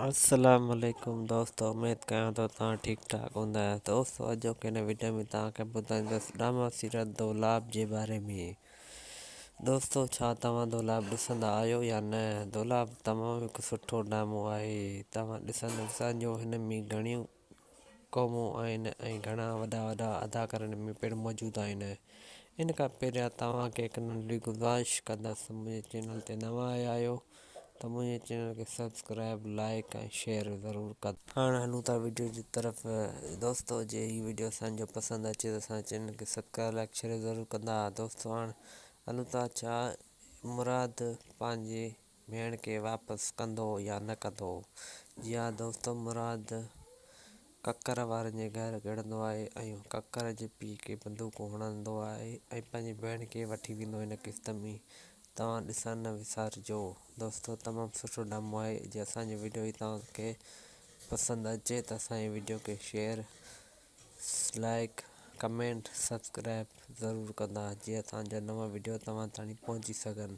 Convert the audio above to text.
السلام عليڪم دوستو اميد ڪيان ٿو توهان ٺيڪ ٺاڪ هوندا. دوستو اڄوڪي هن وڊيو ۾ توهان کي ٻڌائيندس ڊراما سيريل دولاب جي باري ۾. دوستو ڇا توهان دولاب ڏسندا آهيو يا نه؟ دولاب تمام هڪ سٺو ڊرامو آهي، توهان ڏسندا سان جو هن ۾ گهڻيون قومون آهن ۽ گهڻا وڏا وڏا اداڪار هن ۾ پڻ موجود آهن. ان کان پهريان توهان کي هڪ ننڍڙي گذارش ڪندس، منهنجي چينل تي نوان آيا آهيو ته منهنجي چينل کي سبسڪرائب لائڪ ۽ شيئر ضرور ڪندا. هاڻ هلون ٿا وڊيو جي طرف. دوستو جي هي وڊيو اسان جو پسند اچي ته اسان جي چينل کي سبسڪرائب لائڪ شيئر ضرور ڪندا. دوستو هاڻ هلون ٿا ڇا مراد پنهنجي ڀيڻ کي واپس ڪندو يا نه ڪندو. جي ها دوستو مراد ڪڪر وارن جي گهر گهڙندو آهي ۽ ڪڪر جي پيء کي بندوقون هڻندو آهي ۽ پنهنجي ڀيڻ کي وٺي ويندو هن قسط ۾ توهان ڏسڻ نه وسارجو دوستو تمام سٺو ڊرامو آهي جي اسان جو وڊيو هي توهان کي پسند اچي ته اسان جي وڊيو کي شيئر لائڪ ڪمينٽ سبسڪرائب ضرور ڪندا جي اسان جا نوان وڊيو توهان تائين پهچي سگهن.